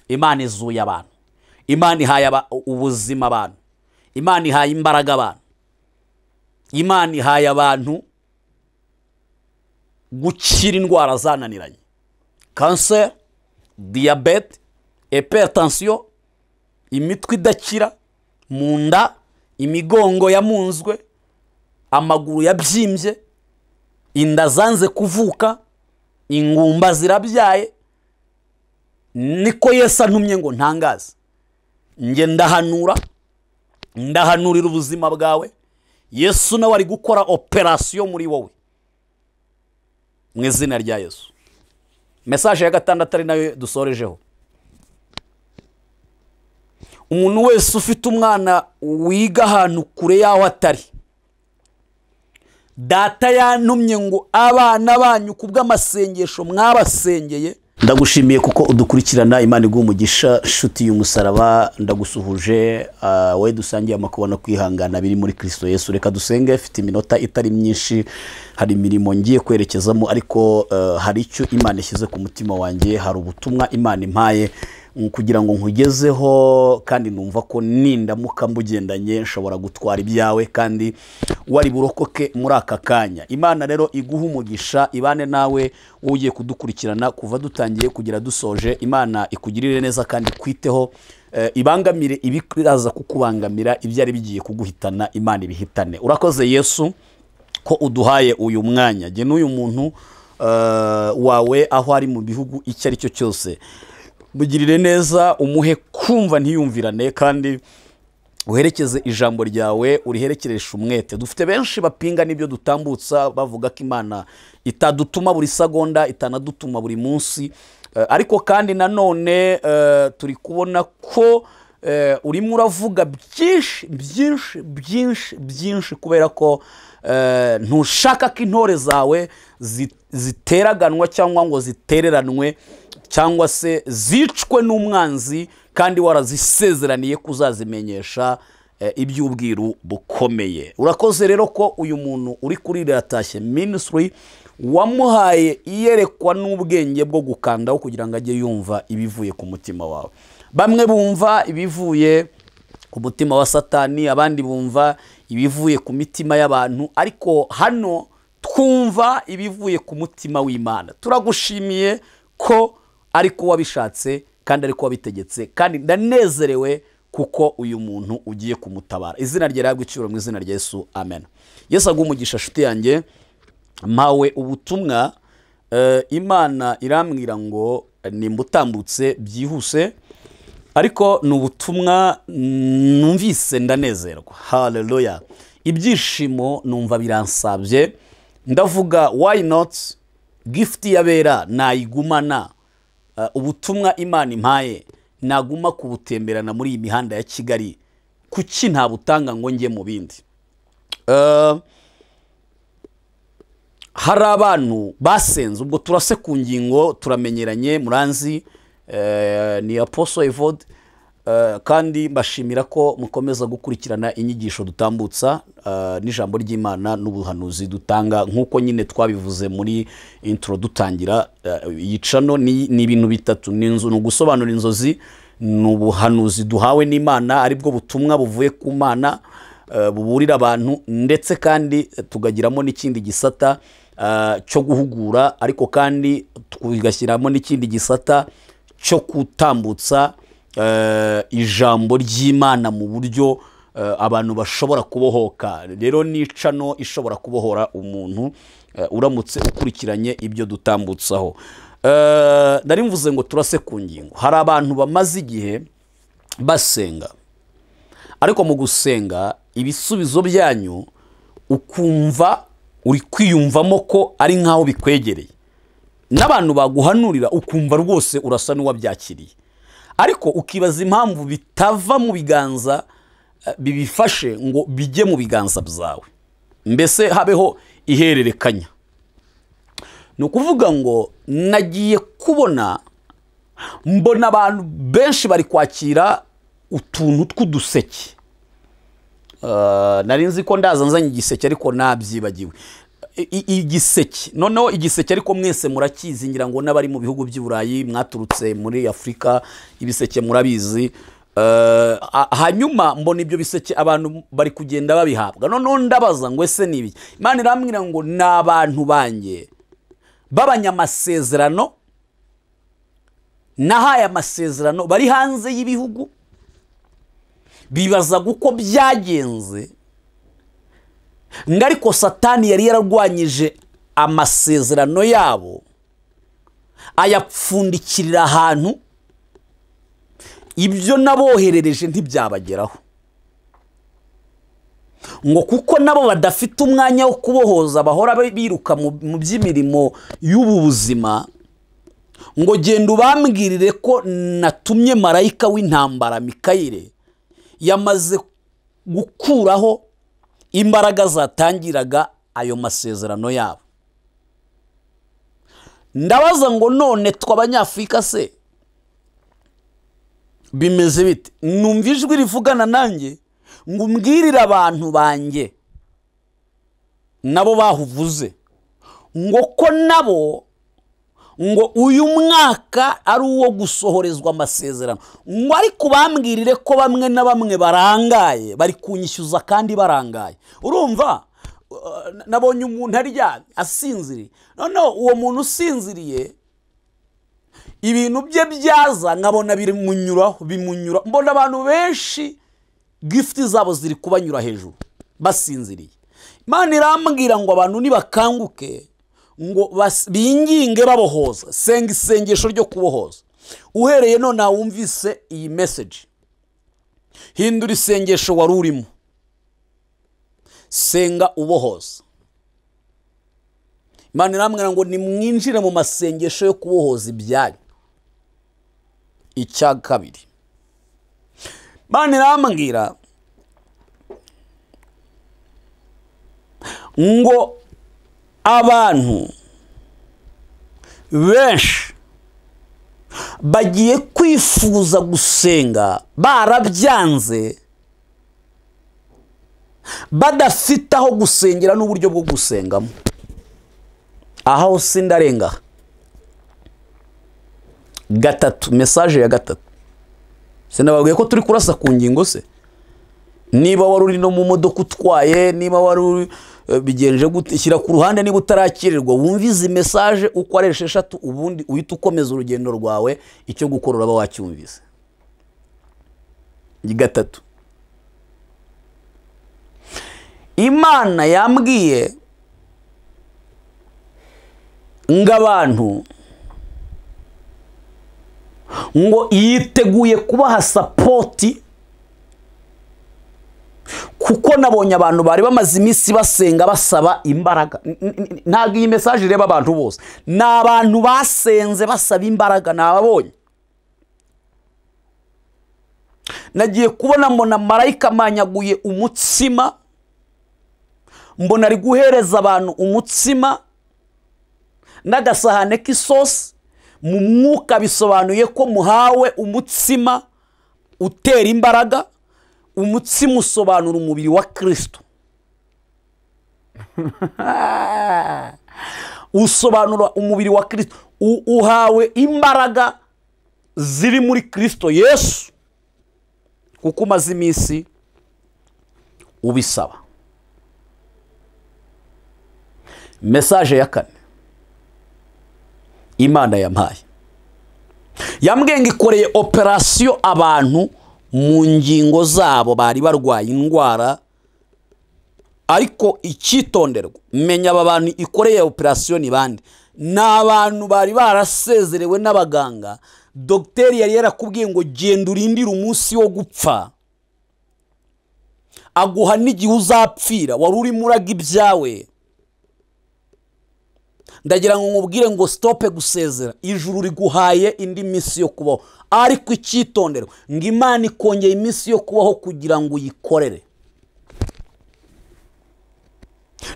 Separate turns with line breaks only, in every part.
Imana izuye abantu, Imana ihaye ubuzima abantu, Imana ihaye imbaraga abantu, Imana ihaye abantu gukira indwara zananiranye, kanseri, diyabete, hypertension, imitwe idakira, mu nda, imigongo yamunzwe, amaguru yabyimbye, inda zanze kuvuka, ingumba zirabyaye. Niko Yesu antumye ngo ntangaze. Nge ndahanura, ndahanurira ubuzima bwawe. Yesu nawe ari gukora operasiyo muri wowe mu izina rya Yesu. Message ya gatandatu ari nayo dusorejeho. Umuntu wese ufite umwana wiga ahantu kure yaho atari, Data yantumye ngo abana banyu kubw'amasengesho mwabasengeye. Ndagushimiye kuko udukurikirana. Imana iguhe umugisha, nshuti y'umusaraba. Ndagusuhuje wowe dusangiye amakuba no kwihangana biri muri Kristo Yesu. Reka dusenge, mfite iminota itari myinshi, hari imirimo ngiye kwerekezamo, ariko hari icyo Imana ishyize ku mutima wanjye, hari ubutumwa Imana impaye kugira ngo nkugezeho, kandi numva ko nindamuka mbugendanye nshobora gutwara ibyawe kandi wari burokoke muri aka kanya. Imana rero iguha umugisha, ibane nawe ugiye kudukurikirana kuva dutangiye kugera dusoje. Imana ikugirire neza kandi kwiteho, ibangamire ibiraza kukubangamira, ibyo ari bigiye kuguhitana Imana ibihitane. Urakoze Yesu ko uduhaye uyu mwanya. Jye n'uyu muntu wawe aho ari mu bihugu icyo ari cyo cyose, mugirire neza, umuhe kumva ntiyumvirane, kandi uherekeze ijambo ryawe, uriherekereshe umwete. Dufite benshi bapinga n'ibyo dutambutsa, bavuga ko Imana itadutuma buri segonda, itanadutuma buri munsi, ariko kandi nanone turi kubona ko urimo uravuga byinshi byinshi byinshi byinshi, kubera ko ntushaka ko intore zawe ziteraganwa cyangwa ngo zitereranwe cyangwa se zicwe n'umwanzi, kandi warazisezeraniye kuzazimenyesha iby'ubwiru bukomeye. Urakoze rero ko uyu muntu uri kuri Iratashye Ministry wamuhaye iyerekwa n'ubwenge bwo gukandaho kugira ngo ajye yumva ibivuye ku mutima wawe. Bamwe bumva ibivuye ku mutima wa Satani, abandi bumva ibivuye ku mitima y'abantu, ariko hano twumva ibivuye ku mutima w'Imana. Turagushimiye ko ariko wabishatse kandi ariko wabitegetse, kandi ndanezerewe kuko uyu muntu ugiye kumutabara. Izina rye rihabwe icyubahiro mu izina rya Yesu, amen. Yesu aguhe umugisha nshuti yanjye. Mpawe ubutumwa, Imana irambwira ngo nimbutambutse byihuse, ariko ni ubutumwa numvise ndanezerwa. Haleluya! Ibyishimo numva biransabye, ndavuga why not, gift y'abera nayigumana. Ubutumwa Imana impaye naguma kubutemberana muri iyi mihanda ya Kigali, kuki ntabutanga ngo njye mu bindi? Hari abantu basenze, ubwo turase ku ngingo, turamenyeranye, muranzi, ni Apostle Evode, kandi mbashimira ko mukomeza gukurikirana inyigisho dutambutsa, n'ijambo ry'Imana n'ubuhanuzi dutanga, nk'uko nyine twabivuze muri intro dutangira. Iyi channel ni ibintu bitatu: ni inzu, ni ugusobanura inzozi, ni ubuhanuzi duhawe n'Imana, aribwo butumwa buvuye ku Mana, buburira abantu, ndetse kandi tugagiramo n'ikindi gisata cyo guhugura, ariko kandi tugashyiramo n'ikindi gisata cyo gutambutsa ijambo ry'Imana mu buryo abantu bashobora kubohoka. Rero ni channel ishobora kubohora umuntu uramutse ukurikiranye ibyo dutambutsaho. Nari mvuze ngo turase ku ngingo. Hari abantu bamaze igihe basenga, ariko mu gusenga ibisubizo byanyu ukumva uri kwiyumvamo ko ari nkaho bikwegereye, n'abantu baguhanurira ukumva rwose urasa n'uwabyakiriye, ariko ukibaza impamvu bitava mu biganza bibifashe ngo bijye mu biganza byawe, mbese habeho ihererekanya. Ni ukuvuga ngo nagiye kubona mbona abantu benshi bari kwakira utuntu tw'uduseke. Nari nzi ko ndaza nzanye igiseke, ariko nabyibagiwe. Igiseke, noneho igiseke ariko mwese murakizi, ngira ngo n'abari mu bihugu by'i Burayi mwaturutse muri Afurika ibiseke murabizi. Hanyuma mbona ibyo biseke abantu bari kugenda babihabwa. Noneho ndabaza ngo ese ni ibiki? Imana irambwira ngo ni abantu banjye b'abanyamasezerano, nahaye amasezerano, bari hanze y'ibihugu, bibaza uko byagenze, ngo ariko Satani yari yararwanyije amasezerano yabo ayapfundikirira ahantu, ibyo naboherereje ntibyabageraho, ngo kuko nabo badafite umwanya wo kubohoza, bahora biruka mu by'imirimo y'ubu buzima, ngo genda ubambwirire ko natumye marayika w'intambara Mikayire yamaze gukuraho imbaraga zatangiraga ayo masezerano yabo. Ndabaza ngo none twe Abanyafurika se bimeze bite? Numva ijwi rivugana nanjye ngo umbwirire abantu banjye nabo bahuvuze, ngo ko nabo ngo uyu mwaka ari uwo gusohorezwa amasezerano, ngo ariko bambwirire ko bamwe na bamwe barangaye, bari kunyishyuza kandi barangaye. Urumva nabonye umuntu aryamye asinziriye, noneho uwo muntu usinziriye ibintu bye byaza nkabona bimunyuraho, bimunyura. Mbona abantu benshi gift zabo ziri kubanyura hejuru basinziriye. Imana irambwira ngo abantu nibakanguke, ngo binginge babohoza, senga isengesho ryo kubohoza. Uhereye none wumvise iyi message, hindura isengesho wari urimo, senga ubohoza. Imana irambwira ngo nimwinjire mu masengesho yo kubohoza ibyanyu. Icya kabiri, Imana irambwira ngo abantu benshi bagiye kwifuza gusenga barabyanze, badafite aho gusengera n'uburyo bwo gusengamo. Aho sindarenga. Gatatu, message ya gatatu, sinababwiye ko turi kurasa ku ngingo se? Niba wari uri no mu modoka utwaye, niba wari uri bigenje gute, shyira ku ruhande niba utarakirirwa, wumve izi message uko ari 6, ubundi uhita ukomeza urugendo rwawe, icyo gukora uraba wacyumvise. Gatatu, Imana yambwiye ngo abantu ngo yiteguye kubaha sapoti, kuko nabonye abantu bari bamaze iminsi basenga basaba imbaraga. Ntabwo iyi message ireba abantu bose, ni abantu basenze basaba imbaraga, nababonye. Nagiye kubona mbona marayika amanyaguye umutsima, mbona ari guhereza abantu umutsima n'agasahane k'isosi. Mu mwuka bisobanuye ko muhawe umutsima utera imbaraga. Umutsima usobanura umubiri wa Kristo, usobanura umubiri wa Kristo. Uhawe imbaraga ziri muri Kristo Yesu, kuko umaze iminsi ubisaba. Message ya kane Imana yampaye, yambwiye ngo ikoreye operasiyo abantu mu ngingo zabo bari barwaye indwara, ariko icyitonderwa, menya aba bantu ikoreye operasiyo ni bande? Ni abantu bari barasezerewe n'abaganga. Dogiteri yari yarakubwiye ngo genda urindire umunsi wo gupfa, aguha n'igihe uzapfira, wari urimo uraga ibyawe. Ndagira ngo nkubwire ngo stope gusezera, ijuru riguhaye indi minsi yo kubaho, ariko icyitonderwa ngo Imana ikongeye iminsi yo kubaho kugira ngo uyikorere.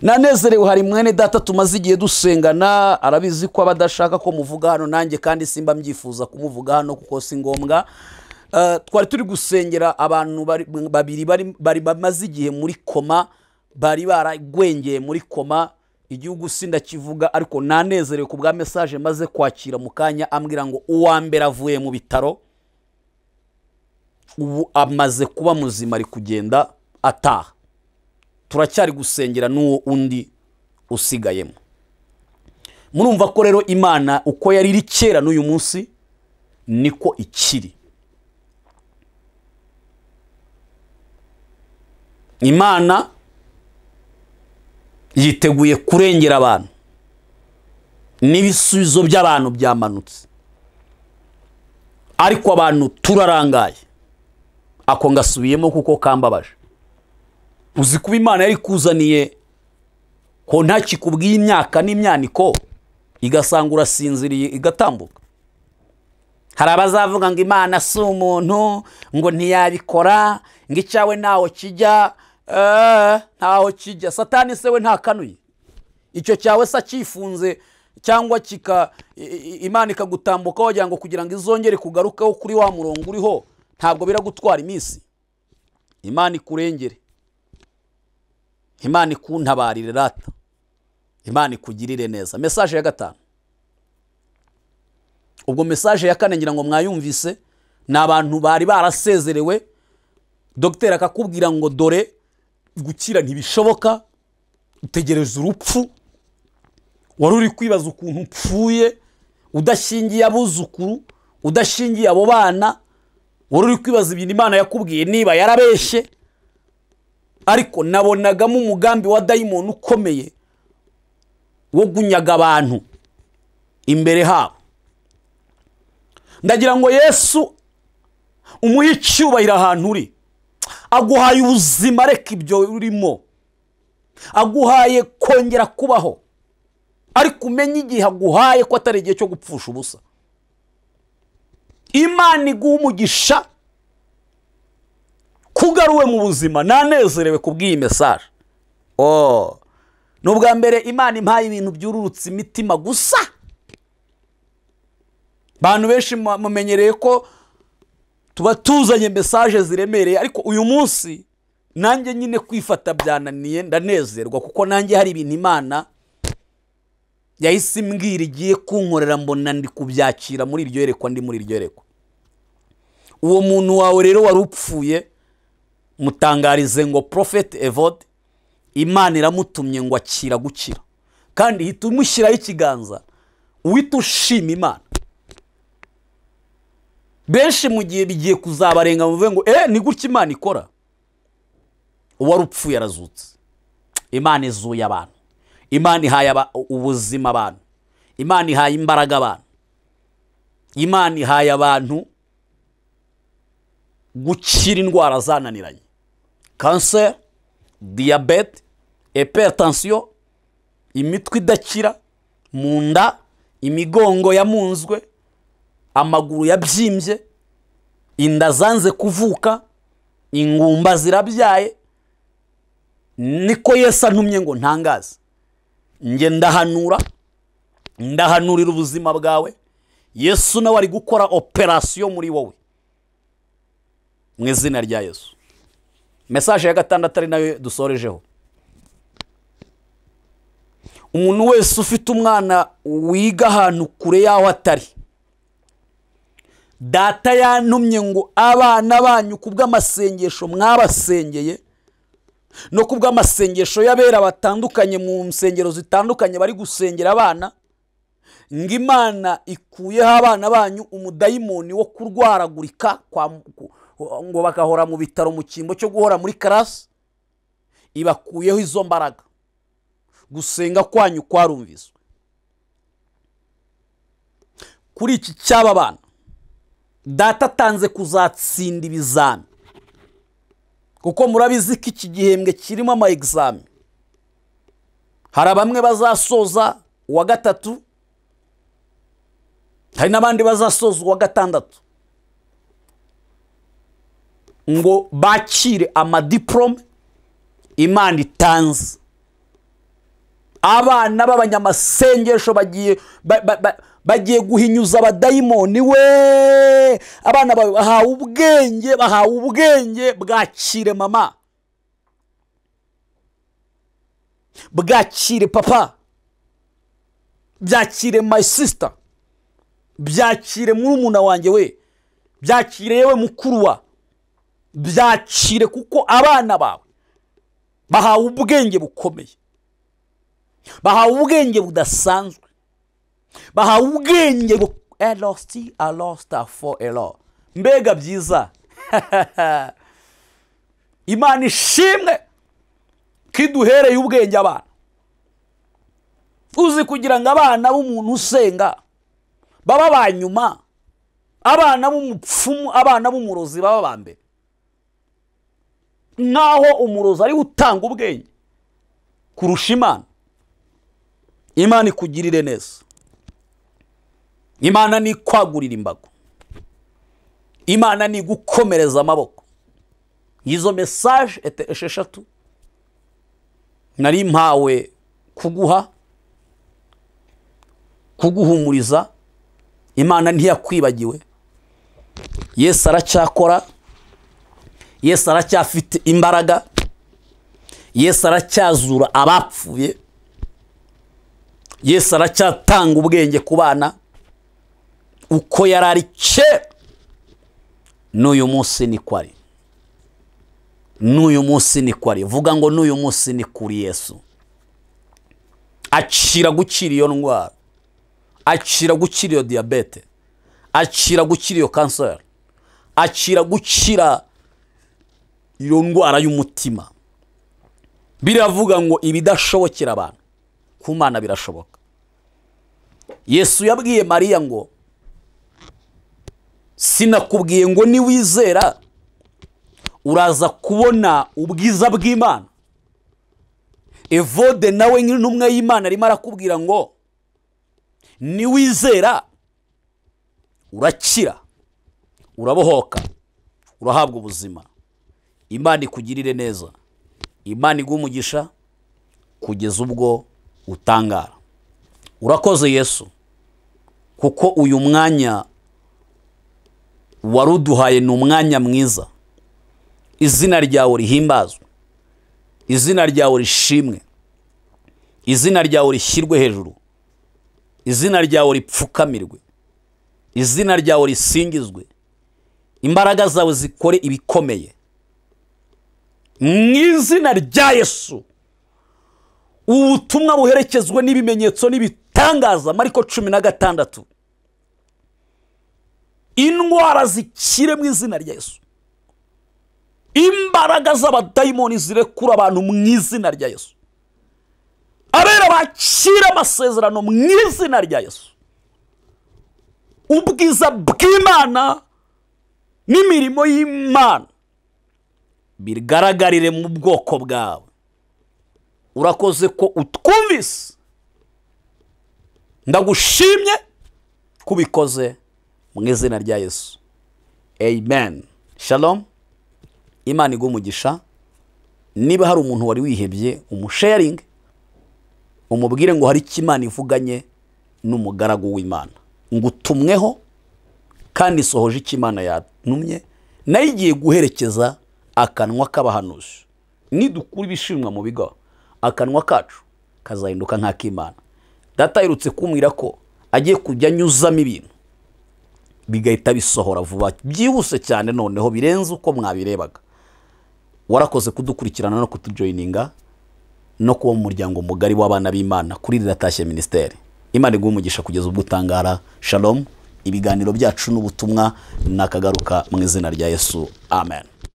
Nanezerewe, hari mwene data tumaze igihe dusengana, arabizi ko abadashaka ko muvuga hano, nanjye kandi simba mbyifuza kumuvuga hano kuko si ngombwa. Twari turi gusengera abantu babiri bari bamaze igihe muri koma, bari baragwengeye muri koma. Igihugu sindakivuga, ariko nanezerewe ku bwa message maze kwakira mu kanya ambwira ngo uwa mbere avuye mu bitaro, ubu amaze kuba muzima, ari kugenda ataha. Turacyari gusengera n'uwo undi usigayemo. Murumva ko rero Imana uko yari iri kera n'uyu munsi niko ikiri. Imana yiteguye kurengera abantu, n'ibisubizo by'abantu byamanutse, ariko abantu turarangaye. Ako ngasubiyemo kuko kambabaje. Uzi kuba Imana yari kuzaniye ko ntakikubwiye imyaka n'imyaniko, igasanga urasinziriye igatambuka. Hari abazavuga ngo Imana si umuntu, ngo ntiyabikora, ngo icyawe ntaho kijya. Ntaho kijya. Satani se we ntakanuye? Icyo cyawe se akifunze cyangwa kika Imana ikagutambuka wagira ngo kugira ngo izongere kugarukaho kuri wa murongo uriho, ntabwo biragutwara iminsi. Imana ikurengere, Imana ikuntabarire rata, Imana ikugirire neza. Message ya gatanu. Ubwo message ya kane ngira ngo mwayumvise, ni abantu bari barasezerewe, dogiteri akakubwira ngo dore gukira ntibishoboka, utegereza urupfu, wari uri kwibaza ukuntu upfuye, udashingiye abuzukuru, udashingiye abo bana, wari uri kwibaza ibintu Imana yakubwiye niba yarabeshye. Ariko nabonagamo umugambi wa dayimoni ukomeye wo gunyaga abantu imbere habo. Ndagira ngo Yesu umuhe icyubahiro ahantu uri, aguhaye ubuzima, reka ibyo urimo, aguhaye kongera kubaho, ariko umenye igihe aguhaye ko atari igihe cyo gupfusha ubusa. Imana iguha umugisha kugaruwe mu buzima. Nanezerewe kubw'iyi message. Oh, nubwa mbere Imana impaye ibintu byururutse imitima gusa. Bantu benshi mumenyereye ko tuba tuzanye message ziremereye, ariko uyu munsi nanjye nyine kwifata byananiye, ndanezerwa kuko nanjye hari ibintu Imana yahise imbwira igiye kunkorera, mbona ndi kubyakira muri iryo yerekwa, ndi muri iryo yerekwa. Uwo muntu wawe rero wari upfuye, mutangarize ngo Prophet Evode Imana iramutumye ngo akira gukira, kandi hita umushyiraho ikiganza uhita ushima Imana. Benshi mu gihe bigiye kuzabarenga muvuge ngo ni gutya Imana ikora. Uwari upfuye arazutse. Imana izuye abantu, Imana ihaye ubuzima abantu, Imana ihaye imbaraga abantu, Imana ihaye abantu gukira indwara zananiranye, kanseri, diyabete, hypertension, imitwe idakira, mu nda, imigongo yamunzwe, amaguru yabyimbye, inda zanze kuvuka, ingumba zirabyaye. Niko Yesu antumye ngo ntangaze. Nge ndahanura, ndahanurira ubuzima bwawe. Yesu nawe ari gukora operation muri wowe mu izina rya Yesu. Message ya gatandatu ari nayo dusorejeho. Umuntu wese ufite umwana wiga ahantu kure yaho atari, data yantumye ngo abana banyu kubw'amasengesho mwabasengeye no kubw'amasengesho y'abera batandukanye mu nsengero zitandukanye bari gusengera abana, ngo Imana ikuyeho abana banyu umudayimoni wo kurwaragurika ngo bagahora mu bitaro mu cyimbo cyo guhora muri karasi, ibakuyeho izo mbaraga. Gusenga kwanyu kwarumviswe. Kuri iki cy'aba bana, data atanze kuzatsinda ibizami, kuko murabizi ko iki gihembwe kirimo ama examen. Hari bamwe bazasoza uwa gatatu, hari n'abandi bazasoza uwa gatandatu, ngo bakire amadiplome Imana itanze. Abana b'abanyamasengesho bagiye guhinyuza abadayimoni we. Abana bahawe ubwenge, bahawe ubwenge, bwakire mama, bwakire papa. Byakire my sister, byakire murumuna wanjye we, byakire yewe mukuru wa, byakire kuko abana bawe bahawe ubwenge bukomeye, bahawe ubwenge budasanzwe, bahawe ubwenge elosti alosta for elo. Mbega byiza. Imana ishimwe kiduhereye ubwenge abana. Uzi kugira ngo abana b'umuntu usenga baba banyuma, abana b'umupfumu, abana b'umurozi baba bambere. Naho umurozi ari utanga ubwenge kurusha Imana. Imana ikugirire neza. Imana ni kwagurira imbago. Imana ni gukomereza amaboko. Izo message ete 6 nari mpawe kuguha, kuguhumuriza. Imana ntiyakwibagiwe. Yesu aracyakora, Yesu aracyafite imbaraga, Yesu aracyazura abapfuye, Yesu aracyatanga ubwenge ku bana uko yarari kera n'uyu munsi ni kwari. N'uyu munsi ni kwari. Vuga ngo n'uyu munsi ni kuri Yesu. Akira gukira iyo ndwara, akira gukira iyo diyabete, akira gukira iyo kanseri, akira gukira iyo ndwara y'umutima. Biravuga ngo ibidashobokera abantu ku Mana birashoboka. Yesu yabwiye Mariya ngo sinakubwiye ngo niwizera uraza kubona ubwiza bw'Imana. Evode nawe nk'intumwa y'Imana arimo arakubwira ngo niwizera urakira, urabohoka, urahabwa ubuzima. Imana ikugirire neza, Imana iguhe umugisha kugeza ubwo utangara. Urakoze Yesu kuko uyu mwanya waruduhaye ni umwanya mwiza. Izina ryawe rihimbazwe, izina ryawe rishimwe, izina ryawe rishyirwe hejuru, izina ryawe ripfukamirwe, izina ryawe risingizwe. Imbaraga zawe zikore ibikomeye mu izina rya Yesu. Ubutumwa buherekezwe n'ibimenyetso n'ibitangaza. Mariko 16. Indwara zikire mu izina rya Yesu. Imbaraga z'abadayimoni zirekura abantu mu izina rya Yesu. Abera bakira amasezerano mu izina rya Yesu. Ubwiza bw'Imana n'imirimo y'Imana bigaragarire mu bwoko bwawe. Urakoze ko utwumvise, ndagushimye kubikoze mu izina rya Yesu. Amen. Shalom. Imana iguhe umugisha. Niba hari umuntu wari wihebye, umusharing, umubwire ngo hari icyo Imana ivuganye n'umugaragu w'Imana, ngutumweho kandi isohoje icyo Imana yantumye, nayo igiye guherekeza akanwa k'abahanuzi. Nidukura ibishimwa mu bigo, akanwa kacu kazahinduka nk'ak'Imana. Data aherutse kumbwira ko agiye kujya anyuzamo ibintu bigahita bisohora vuba byihuse cyane, noneho birenze uko mwabirebaga. Warakoze kudukurikirana no kutujoininga no kuba mu muryango mugari w'abana b'Imana kuri Riratashye Ministeri. Imana iguhe umugisha kugeza ubwo utangara. Shalom. Ibiganiro byacu n'ubutumwa nakagaruka mu izina rya Yesu. Amen.